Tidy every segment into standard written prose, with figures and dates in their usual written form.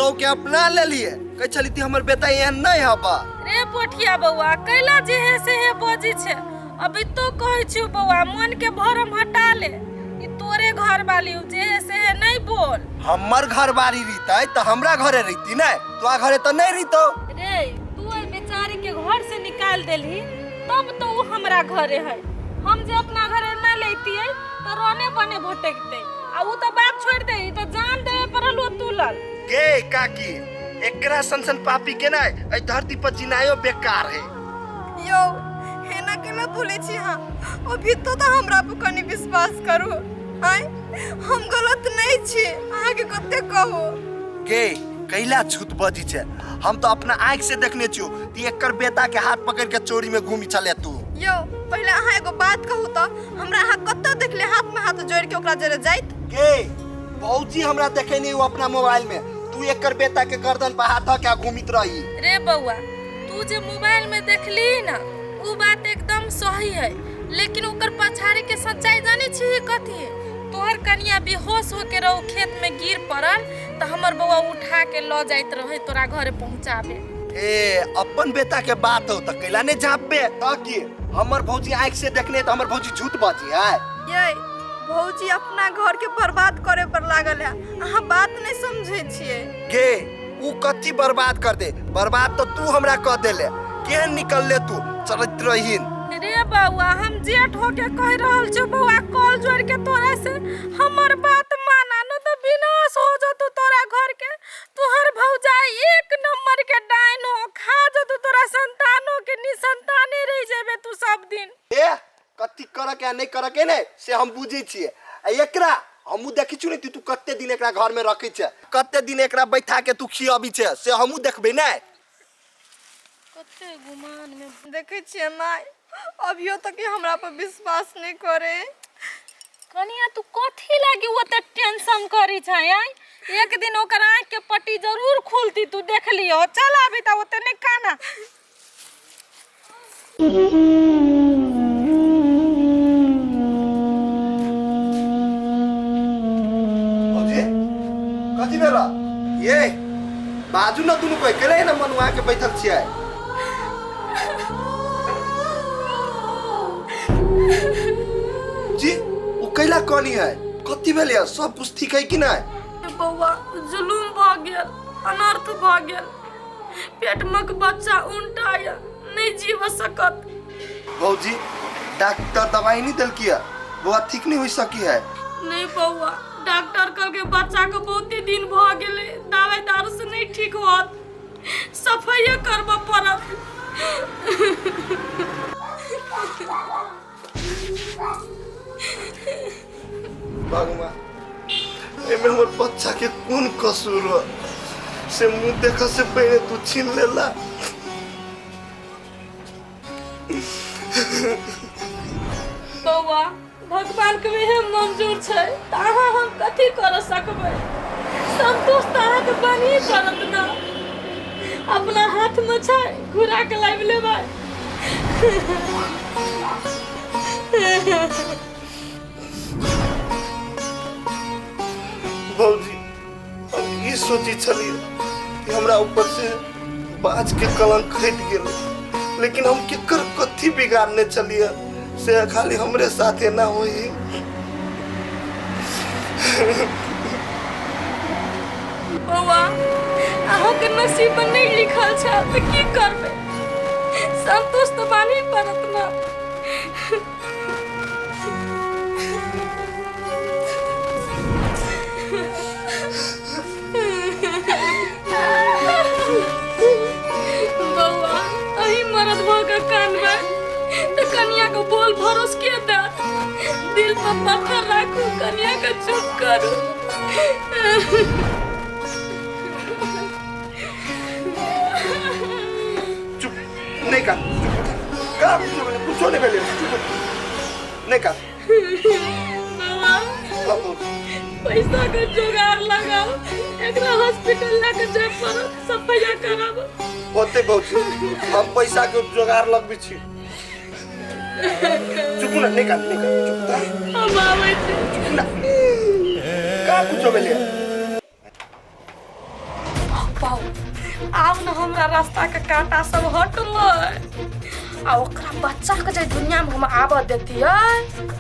पुतोह के अपना लेलिए, कहै छली ती हमर बेटा एहन नहीं हबा। रे पोठिया बौआ, कैला जे है से हे बजी छे। अभी तो कहै छियो बौआ, मन के भरम हटा ले, ई तोरे घर वाली जे है से हे नहीं बोल। हमर घर वाली रहितै त हमरा घरे रहिती नै, तोरा घरे त नहीं रहितौ। रे तू ओइ बेचारी के घर से निकाल देलही तब तो उ हमरा घरे है, हम जे अपना घरे नहीं लेतियै त रने बने भटकते। आ उ त बात छोड़ दे, ई त जान देवे पड़ल हो तुलल। गे काकी, एकरा सन सन पापी के नै एहि धरती पर जिनायो बेकार है। यौ हेना केना बोलै छी अहाँ? अभी तो तऽ हमरा पर कनि विश्वास करू। आँय, हम गलत नहि छी, अहाँके कते कहू। गे कैला झूठ बजी छे, हम तो अपना आँख से देखने छियो कि एकर बेटा के हाथ पकड़ के चोरी में घूमी छले तू। यौ पहिले अहाँ एगो बात कहू तऽ, हमरा अहाँ कतऽ देखले हाथ में हाथ जोड़ के ओकरा जरे जाइत? गे भौजी हमरा देखे नहीं वो अपना मोबाइल में, तू एकर बेटा के गर्दन पर हाथ धऽ के घूमित रही। रे बौआ तू जे मोबाइल में देखली ना उ बात एकदम सही है, लेकिन ओकर पछाड़ी के सच्चाई जाने छी कथी है? तोहर कनिया बेहोश होके रहो खेत में गिर पड़ल त हमर बौआ उठा के ल जाइत रहे तोरा घरे पहुंचाबे। ए अपन बेटा के बात हो त कैला नहीं झापबे? त की हमर भौजी आँख से देखने त हमर भौजी झूठ बाजी है? ये भौजी अपना घर के बर्बाद करे पर लागल है, अहाँ बात नहीं समझे छिए। गे उ कथी बर्बाद कर दे, बर्बाद तो तू हमरा कह देले, केहन निकल ले तू चरित्रहीन। रे बौआ हम जेठ होके कह रहल छौ बौआ, कॉल जोड़ के तोरा से हमर बात माना न त विनाश हो जतौ तोरा घर के। तोहर भौजाई एक नंबर के डाइन हो, खा जतौ तोरा संतानो के, निसंताने रह जेबे तू सब दिन। ए कथी कर के आ नहीं कर के ने से हम बुझै छियै। आ एकरा हमहूँ देखै छियौ ने तू कते दिन एकरा घर में रखै छै, कते दिन एकरा बैठा के तू खियबी छै से हमहूँ देखबै ने। कते गुमान में देखै छियै माय, अभियो तक ई हमरा पर विश्वास नहीं करे। कनिया तू कथी लागी ओते टेंशन करी छै? आय एक दिन ओकर आँख के पट्टी जरूर खुलती, तू देख लियो। चल अभी त ओते नहीं काना। भौजी कथी भेल? ये बाजू न दुनू कोई केले ने मनुआ के बैठल छियै। जी उ कैला कनी है, कथी भेल है? सब कुछ ठीक है कि नहीं? बौआ जुलूम भ गेल, अनर्थ भ गेल, पेट में के बच्चा उल्टा या नहीं जीव सकत। भौजी डॉक्टर दवाई नहीं दिल किया, बौआ ठीक नहीं हो सकी है? नहीं बौआ, डॉक्टर कल के बच्चा के बहुत ही दिन भ गेले, दवाई दारू से नहीं ठीक होत, सफाइया करबा पड़त। भगवान एमे हमर बच्चा के कोन कसूर हो से मुंह देख से पहले तू छीन लेला। बौआ भगवान के वह मंजूर छै त अहाँ हम कथी कर सकबै? संतोष त अहाँके बनी पड़त ना, अपना हाथ में छै, घुरा के लाबि लेबै। भौजी हम ई सोची छलियै कि हमरा ऊपर से बाज के कलंक हटि गेल, लेकिन हम केकर कथी बिगाड़ने छलियै से खाली हमरे साथे ना होई। बौआ अहाँके नसीब में नहीं लिखल छै तऽ की करबै? संतोष तऽ मानही पड़त ना। बौआ अही मरद भऽ कऽ कानबै तऽ कनिया के बोल भरोस के देत? दिल पर पत्थर राखू, कनिया के चुप करू। चुप नहीं का, चुप का, कुछो नहीं भेलै, चुप नहीं का। बाबा पैसा के जुगाड़ लगाओ, एकरा हॉस्पिटल लए के जाय पड़त, सफैया कराब। होते भौजी हम पैसा के जुगाड़ लगबै छी। चुप ना, नहीं का, नहीं का, चुप ना। हम आबै छी। चुप ना। का कुछो भेलै? आब ने हमरा रास्ता के कांटा सब हटलै आ ओकरा बच्चा के जे दुनिया में हम आबऽ देतियै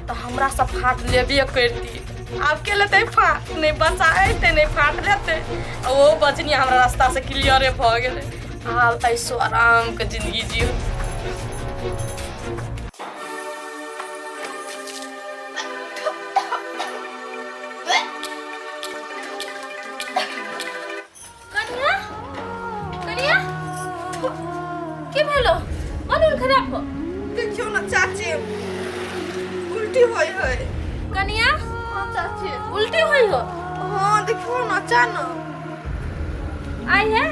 तऽ हमरा सब फाट लेबे करती। आब के लेतै फाट? नहि बच्चा अयतै, नहि फाट लेतै। आ ओ बचनी हमरा रास्ता से क्लियरे भऽ गेलै। आब ऐसो आराम के जिंदगी जियो। कनिया, कनिया, की भेलो? मन उन खराब हो? देखियौ ने चाची, उल्टी होइ है। कनिया। हाँ चाची। उल्टी होई हो? हाँ, देखियौ ने अचानक आई है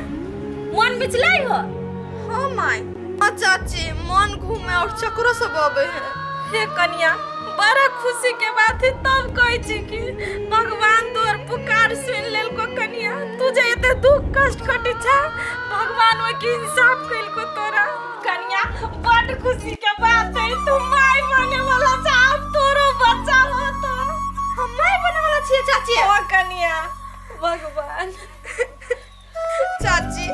मन बिचलाई हो? हाँ माय। हाँ चाची, मन घूमे और चक्रो सब आवे है। हे कनिया, बड़ा खुशी के बात है। तब कहै छी कि भगवान तोहर पुकार सुनि लेलको। कनिया, तू जे एते दुख कष्ट कटै छा, भगवान ओहि के इंसाफ कैलको तोरा। कनिया, बड खुशी के बात है, तू माय बने वाला छा। आब तोरो बच्चा होतो। हम माय बने वाला छियै चाची? ओ कनिया, भगवान। चाची,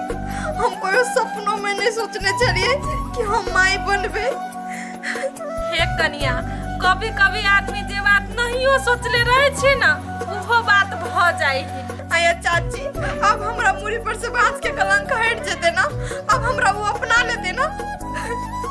हम कोई सपनों में नहीं सोचने छलिए कि हम माय बनबे। हे कनिया, कभी कभी आदमी जे बात नहियो सोचले रहे छै ना, उहो बात भ जाइ है। आया चाची, अब हमरा मुड़ी पर से बांस के कलंक हट जेते ना? अब हमरा वो अपना लेते ना?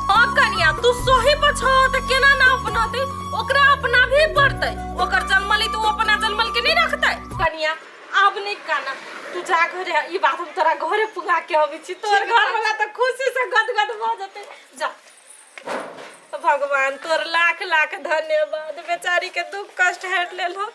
हाँ कनिया, तू सही पर छह त केना ना अपनाते? ओकरा अपना भी पड़तै। ओकर जन्मली तो ओ अपना जन्मल के नहीं रखतै? कनिया, आब नहीं काना, तू जा घरे। ई बात हम तोरा घरे पुगा के अबै छी। तोर घर वाला त खुशी से गदगद भ जेतै। जा। भगवान तोर लाख लाख धन्यवाद, बेचारी के दुख कष्ट हट लेल हो।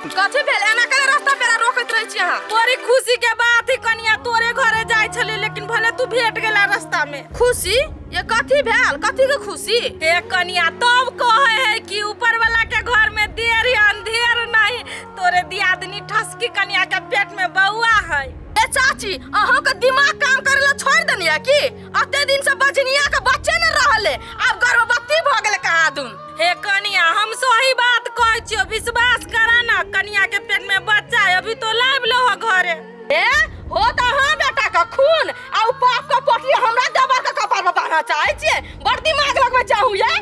कथी भेल? एना केना रास्ता पेरा रोकैत रहै छी अहाँ? तोरी खुशी के बात ही कनिया, तोरे घरे जाय छले, लेकिन भले तू भेट गेला रास्ता में। खुशी? ये कथी भेल? कथी के खुशी? हे कनिया, तब कहे है कि ऊपर वाला के घर में देर है अंधेर नहीं। तोरे दियादनी ठसकी कनिया के पेट में बउआ है। ए चाची, अहाँ के दिमाग काम करे ला छोड़ देनिया की? अते दिन से बजनिया के बच्चे न रहले, आब गर्भवती भ गेले कहाँ दुन। हे कनिया, हम सही बात कहै छियो, विश्वास करा ना। कनिया के पेट में बच्चा है, अभी तो लाइब लो घरे। ए हो त अहाँ बेटा के खून आ उ पाप के पोटली हमरा देवर के कपार पर बान्हऽ चाहै छियै? बड़ दिमाग लगबै चाहू ये।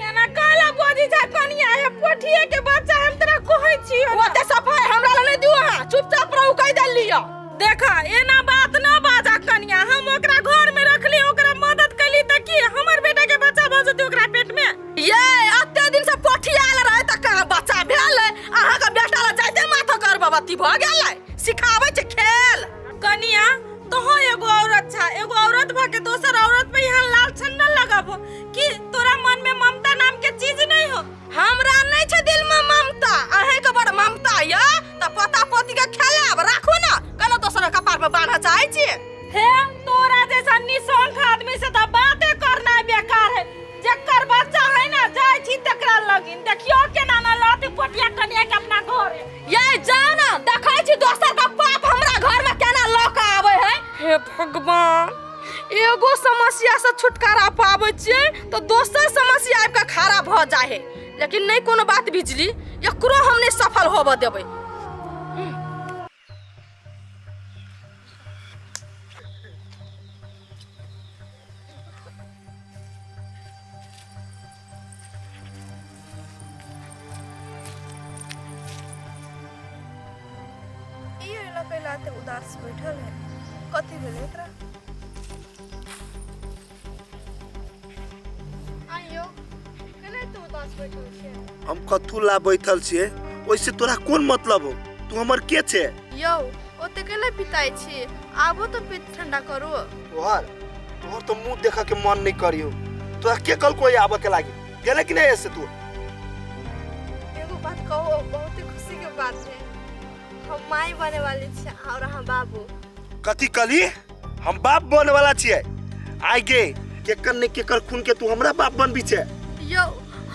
एना काला बजी जा कनिया, हे पोठिए के बच्चा हम तोरा कहै छियो। ओते सफाई हमरा लग नहि दियौ अहाँ, चुपचाप रहू, कहि देलियै। देखा, एना बात न बाजा कनिया। हम ओकरा घर में रखली, ओकरा मदद कैली, त की हमर बेटा के बच्चा भ जेतै ओकरा पेट में? ये अते दिन से पोठियाल रहे त कहाँ बच्चा भेल? अहाँ के बेटा ला जाइते माथा गर्भवती भ गेलै। सिखाबै छै खेल। कनिया, तोहो एगो औरत छा, एगो औरत भ के दोसर औरत पे यहाँ लाल छन्ना लगाबो कि तोरा मन में ममता नाम के चीज नहीं हो? हमरा नहीं छै दिल में ममता, अहें के बड़ ममता य त पोता पोती के खेलाब राखू ना, केना दोसर कपार पर बान्ह चाहै छी? हे, तोरा जैसा निसंख आदमी से त बाते करना बेकार है। जेकर बच्चा है ना, जाय छी तकरा लगिन, देखियो केना ना लाती पोटिया कनिया के अपना घरे। ये जाओ ना, देखै छी दोसर का पाप हमरा घर में केना ल के आबै है। हे भगवान, एगो समस्या से छुटकारा पाबै छियै तो दोसर समस्या आबि के खड़ा भऽ जाइ है। लेकिन नहीं कोनो बात बिजली, एकरो हम नहीं सफल होबऽ देबै। ई अइला कैला एते उदास बैठल है? कथी भेलै एकरा? आइयो, कैला एते उदास बैठल छियै? हम कथू ला बैठल छियै ओहिसे तोरा कोन मतलब हो? तू हमर के छे? यौ, ओते कैला पिताइ छी? आबो तऽ पेट ठंडा करू। तोहर तोहर तो मुंह देखे के मन नहीं करियो। तोरा के कल कोई आबे के लागी गेले कि नहीं ऐसे तू? एगो बात कहो, बहुत ही खुशी के बात है, हम माई बने वाली छी और अहाँ बाबू। कथी कली? हम बाप बने वाला छियै? आइ गे, केकर ने केकर खून के तू हमरा बाप बनबी छे? यौ,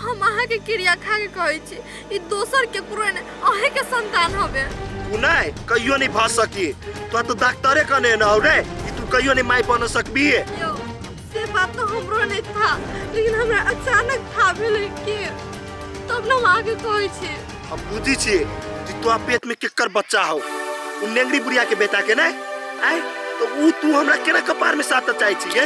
हम अहाँ के क्रिया खा के कहै छी, ई दोसर केकरो नहि, अहें के संतान हबे। तू नहीं कहियो नहीं भ सकी। तोरा तो डॉक्टरे कने न हो रे कि तू कहियो नहीं माई बन सकबी। यौ, से बात तो हमरो नहीं था, लेकिन हमरा अचानक था भेलै कि तब न हम अहाँके कहै छी। हम बुझी छियै कि तोरा पेट में केकर बच्चा हो, उ नेंगरी बुढ़िया के बेटा के नहीं आय, तो उ तू हमरा केना कपार में साथ चाहे छी गे?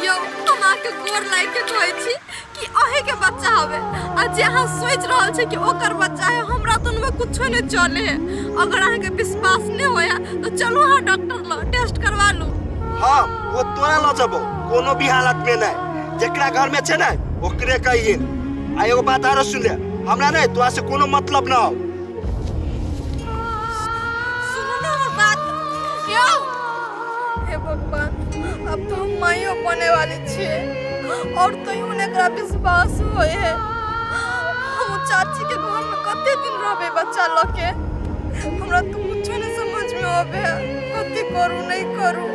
यौ, हम अहाँके गोर लागि के कहै छी कि अहीं के बच्चा हवे, आ जे अहाँ सोचि रहल छी कि ओकर बच्चा है, हमरा तो में कुछो नहीं चले है। अगर अहाँके विश्वास नहीं होया तो चलू अहाँ डॉक्टर लग टेस्ट करवा लू। हाँ, वो तोरा ल जबो कोनो भी हालत में नहीं, जेकरा घर में छे ना ओकरे कहिए। आ एगो बात आरो सुन ले, हमरा नहीं तोरा से कोनो मतलब ना हो। सुनू ना हमर बात। यौ हे भगवान, अब तो हम माइयो बने वाली छियै और तैयो ने एकरा विश्वास होय है। हम चाची के घर में कते दिन रहबे बच्चा लऽ के, हमरा तो कुछो नहीं समझ में आबे है, कथी करू नहीं करू।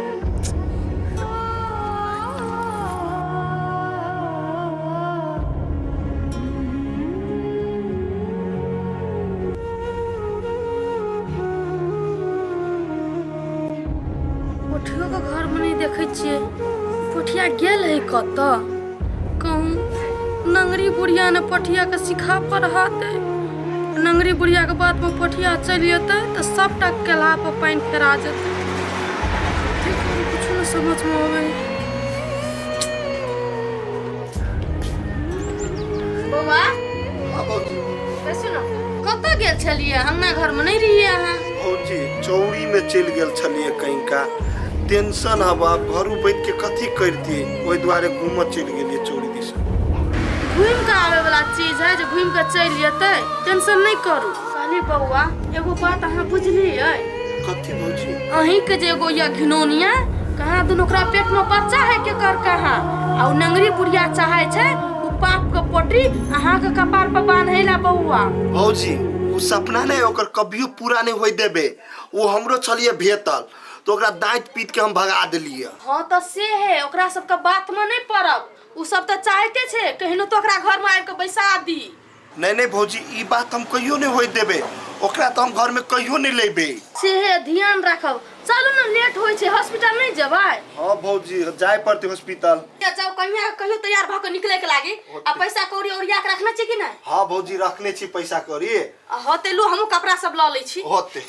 पोठियो के घर में नहीं देखे छियै, पोठिया गेल है कतऽ? कहूँ नंगरी बुढ़िया ने पोठिया के सिखा पढ़ा दे, नंगरी बुढ़िया के बात में पोठिया चलि जेतै तऽ सबटा केला पर पानि फेरा जेतै। की करू, कुछो नहीं समझ में आबै। बौआ। हाँ भौजी। बैसू ने, कतऽ गेल छलियै? अंगना घर में नहीं रहियै अहाँ। भौजी चौरी में चलि गेल छलियै, कहीं का टेंशन हवा, घरू बैठ के कथी करतियै, ओहि दुआरे घूमऽ चलि गेलियै चौरी दिस। घूमि कऽ आबै वाला चीज है जे घूमि कऽ चलि जेतै, टेंशन नहीं करू। कहली बौआ, एगो बात अहाँ बुझलियै? कथी भौजी? अहीं के जे एगो यऽ घिनौनिया, कहाँ दुनू ओकरा पेट में बच्चा है के कर कहाँ, आ उ नंगरी बुढ़िया चाहे छै उ पाप के पोटरी अहाँ के कपार पर बान्है ला। बौआ। भौजी उ सपना नहीं ओकर कभियो पूरा नहीं होय देबे, वो हमरो छलिए भेटल तो ओकरा दाँत पीट के हम भगा देलियै। हाँ तो से है, ओकरा सबके बात में नहीं पड़ब, उ सब तो चाहते छै कहिनो तो ओकरा घर में आबि के बैसा दी। नहीं नहीं भौजी, ई बात हम कहियो नहीं होय देबे, ओकरा तो हम घर में कहियो नहीं लेबे। से है, ध्यान राखब। चलू ने, लेट होइ छै, हॉस्पिटल नहीं जेबै? हाँ भौजी, जाय पड़तै हॉस्पिटल। जाउ, कहिया कहियो तैयार भऽ के निकले के लागी। आ पैसा कौड़ी ओरिया के रखने छी कि नहीं? हाँ भौजी, रखने छी पैसा कौड़ी। आ होते लू, हमहूँ कपड़ा सब लऽ लै छी। होते।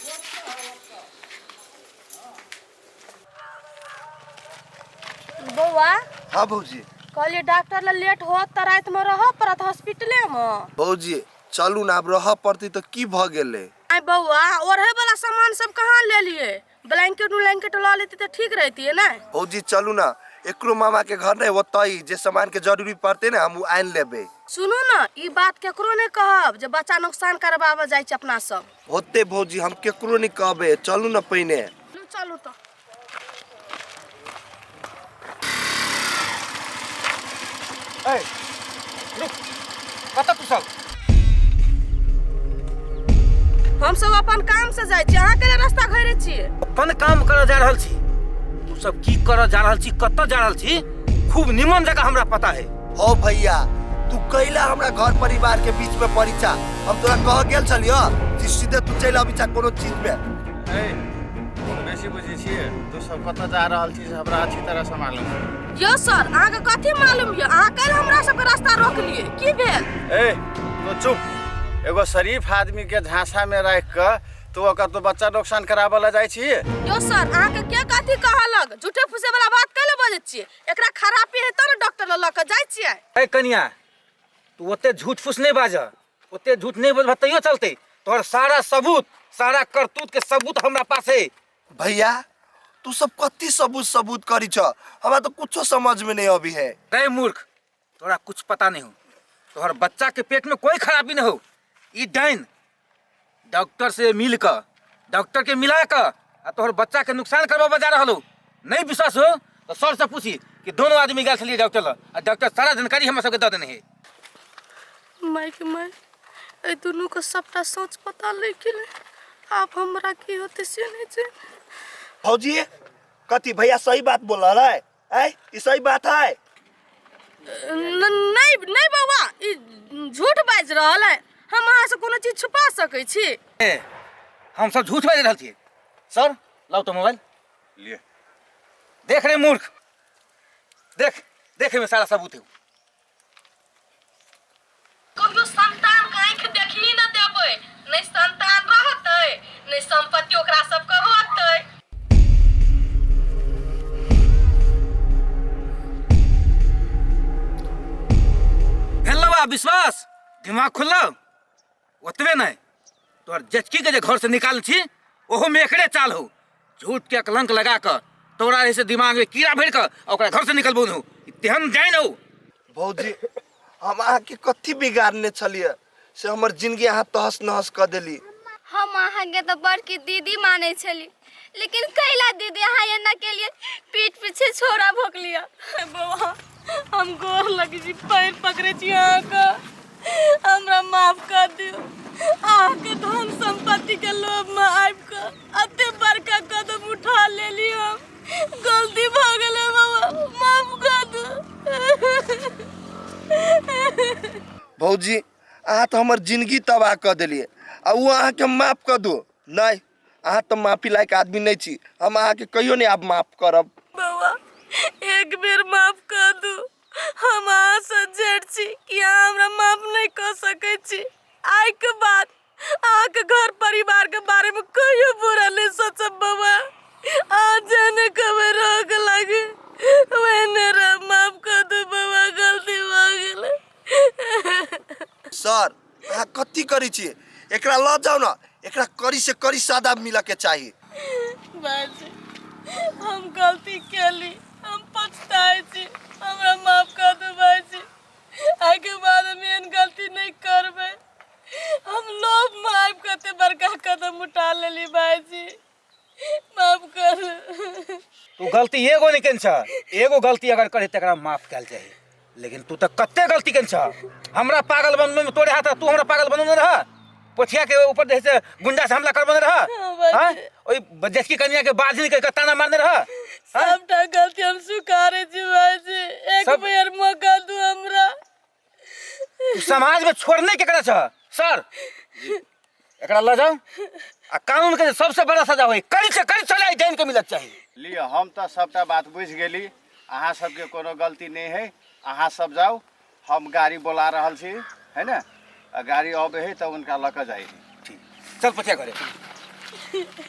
बौआ। हाँ भौजी। कहलियै डॉक्टर लग लेट होत तऽ राति में रहऽ पड़त हॉस्पिटले में। भौजी चलू ना, आब रहऽ पड़तै तऽ की भऽ गेलै? आइ बौआ, ओढ़े वाला सामान सब कहाँ लेलियै? ब्लैंकेट उलैंकेट लऽ लेती तऽ ठीक रहितियै ने। भौजी चलू ना, एकरो मामा के घर नहीं ओतई जे सामान के जरूरी पड़तै ने हम उ आनि लेबै। सुनू ने, ई बात केकरो नहीं कहब जे बच्चा नुकसान करबाबऽ जाइ छै अपना सब। होते भौजी, हम केकरो नहीं कहबै, चलू ना पहिने। चलू तऽ। ए, रुक, कतऽ तू सब? हम सब अपन काम से जाइ छी, अहाँ के रास्ता घेरे छियै? अपन काम करऽ जा रहल छी, तू सब की करऽ जा रहल छी, कतऽ जा रहल छी, खूब निमन जगह हमरा पता है। हो भैया, तू कैला हमरा घर परिवार के बीच में परीक्षा, हम तोरा कह गेल छलियो कि सीधे तू चलि अबी छा कोनो चीज में। ए, बेसी बुझै छियै, तू सब कतऽ जा रहल छी से हमरा अच्छी तरह से मालूम है। यो सर, अहाँ के कथी मालूम यो? अहाँ काल्हि हमरा सबके रास्ता रोकलिए, की भेल? ए, तू चुप, एगो शरीफ आदमी के झांसा में राखि कऽ तू ओकर तो बच्चा नुकसान कराबऽ लए जाइ छी। यो सर, अहाँ के के कथी कहलक? झूठे फूसे वाला बात कैले बजै छियै? एकरा खराबी हेतै ने डॉक्टर लग लऽ कऽ जाइ छियै। ए कनिया, तू ओते झूठ फूस नहीं बाज, ओते झूठ नहीं बोलबह तैयो चलते, तोहर सारा सबूत, सारा करतूत के सबूत हमरा पास है। भैया तू सब कथी सबूत सबूत करी छ, हमरा तो कुछो समझ में नहीं अभी है। रे मूर्ख, तोरा कुछ पता नहीं हो, तोहर बच्चा के पेट में कोई खराबी नहीं हो। ई डाइन डॉक्टर से मिल कऽ, डॉक्टर के मिला कऽ आ तोहर बच्चा के नुकसान करबाबऽ जा रहल हो। नहीं विश्वास हो तो सर से पूछी कि दोनों आदमी गेल छलियै डॉक्टर लग आ डॉक्टर सारा जानकारी हमरा सबके दऽ देने है। माय के माय, एहि दुनू के सबटा सच पता लागि गेलै, आब हमरा की होतै से नहि जानि। भौजी कथी भैया सही बात बोल रहा है? ऐ ई सही बात है? नहीं नहीं बौआ, ई झूठ बाजि रहल है, हम अहाँ से कोनो चीज छुपा सकै छी? ए, हम सब झूठ बाजि रहल छियै? सर लाउ तो मोबाइल। लिए। देख रे मूर्ख, देख देख, एहिमे सारा सबूत है। कहियो संतान के आँखि देखही न देबै, नहि संपत्ति ओकरा सबके होतै। भेलौ आब विश्वास, दिमाग खुललौ? ओतबे नहि, तोहर जेठकी के जे घर से निकाल छी ओहो में एकरे चाल हो, झूठ के कलंक लगा कऽ तोरा ऐसे दिमाग में कीड़ा भरि कऽ आ ओकरा घर से निकलबो हो, तेहन जाइन हो। भौजी, हम अहाँके कथी बिगाड़ने छलियै से हमर जिंदगी अहाँ तहस नहस कऽ देली। हम अहाँके तऽ बड़की दीदी मानै छली, लेकिन कैला दीदी अहाँ एना केलियै? पीठ पीछे छोरा भोकलियै। बौआ, हम गोर लगै छी, पैर पकड़ै छी अहाँके, हमरा माफ कर दियौ। अहाँके धन संपत्तिके लोभमे आबि कऽ एते बड़का कदम उठा लेली हम, गलती भऽ गेलै बाबा, माफ कर दू। भौजी, अहाँ तऽ हमर जिंदगी तबाह कऽ देलियै आ ओ अहाँके हम माफ कऽ दू? नहि, अहाँ तऽ माफी लायक आदमी नहि छी, हम अहाँके कहियो नहि आब माफ करब। बौआ, एक बेर माफ कऽ दू। हम अहाँसँ जेठ छी कि अहाँ हमरा माफ नहि कऽ सकै छी? आइके बाद अहाँके घर परिवारके बारेमे कहियो बुरा नहि सोचब बौआ। अहाँ जेहने कहबै रहऽके लागे ओहने रह। माफ कऽ दू बौआ, गलती भऽ गेलै। सर, अहाँ कथी करै छियै? एकरा लऽ जाउ ने, एकरा कड़ी से कड़ी सजा मिलऽ के चाही। बाजी, हम गलती केली, हम पछताए छी, हमरा माफ कर दू बाजी। आइके बाद हम एहन गलती नहि करबै। हम लोभ में आबि कऽ एते बड़का कदम उठा लेली भाईजी, माफ कर। तू गलती एगो नहीं केने छ, एगो गलती अगर करे तकरा माफ कयल चाही, लेकिन तू तऽ कते गलती केने छ। हमरा पागल बनबै में तोरे हाथ, तू हमरा पागल बनौने रह, पोठिया के ऊपर जे से गुंडा से हमला करबने रह, हाँ ओई जेठकी कन्या के बाजनी के ताना मारने रह। सबटा गलती हम स्वीकारे छी भाईजी, एक बेर मौका दू हमरा। तू समाज में छोड़ने केकरा छ? सर, एकरा ल जाओ आ कानून के सबसे बड़ा सजा होई, कड़ी से कड़ी सजा जान के मिलक चाही। लिअ, हम तऽ सबटा बात बुझि गेली, अहाँ सबके कोनो गलती नहि है, अहाँ सब जाउ, हम गाड़ी बोला रहल छी है ने, आ गाड़ी अबै है तऽ हुनका लऽ कऽ जाइ है। ठीक, चल पथिया घरे।